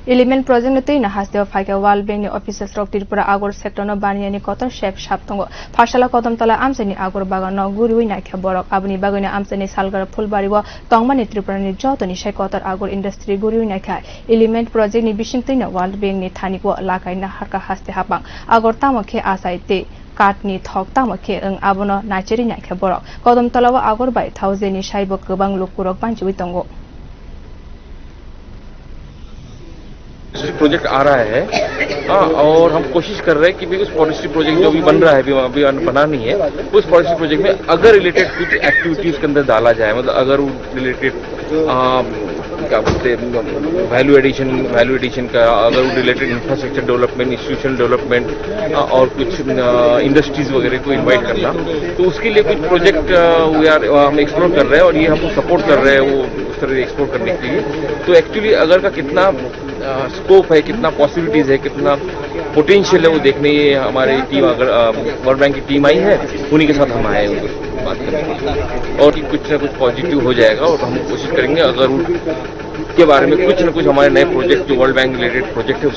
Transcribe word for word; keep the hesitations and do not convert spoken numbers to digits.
Element project ni twino hasteo phaikha World Bank ni offices rok Tripura Agar sector no baniyani kotor sep sap tongo. Pharsala Kodamtala amchaini Agar bagan no guriwi naikha borok. Aboni bagwino amchaini Salgar Phulbari o tongmani Tripura ni joto ni sai kotor Agar industry guriwi naikha. Element project ni bising twino World Bank ni thani o lakai naharkha haste hapang. Agar tamo khe achai tei kath ni thok tamo khe wng abono naichari naikha borok. Kodamtala o Agar bai thao jeni saibo kwbang lukurok banchiwi tongo. Project आ रहा है। हाँ, और हम कोशिश कर रहे हैं कि भी उस फॉरेस्ट्री प्रोजेक्ट जो भी बन रहा है, अभी, अभी बना नहीं है, उस फॉरेस्ट्री प्रोजेक्ट में अगर रिलेटेड कुछ एक्टिविटीज के अंदर डाला जाए, मतलब अगर वो रिलेटेड क्या बोलते हैं, वैल्यू एडिशन वैल्यू एडिशन का, अगर वो related infrastructure development, institution development और कुछ इंडस्ट्रीज वगैरह को इनवाइट करना, तो उसके लिए कुछ प्रोजेक्ट वी आर हम एक्सप्लोर कर रहे हैं और ये हमको सपोर्ट कर रहे हैं वो उस तरह एक्सप्लोर करने के लिए। तो एक्चुअली अगर का कितना स्कोप है, कितना पॉसिबिलिटीज है, कितना पोटेंशियल है, वो देखने ये हमारी टीम, अगर वर्ल्ड बैंक की टीम आई है, उन्हीं के साथ हम आए हैं बात करने के लिए। और कि कुछ ना कुछ पॉजिटिव हो जाएगा और हम कोशिश करेंगे अगर उनके बारे में कुछ ना कुछ हमारे नए प्रोजेक्ट जो वर्ल्ड बैंक रिलेटेड प्रोजेक्ट है,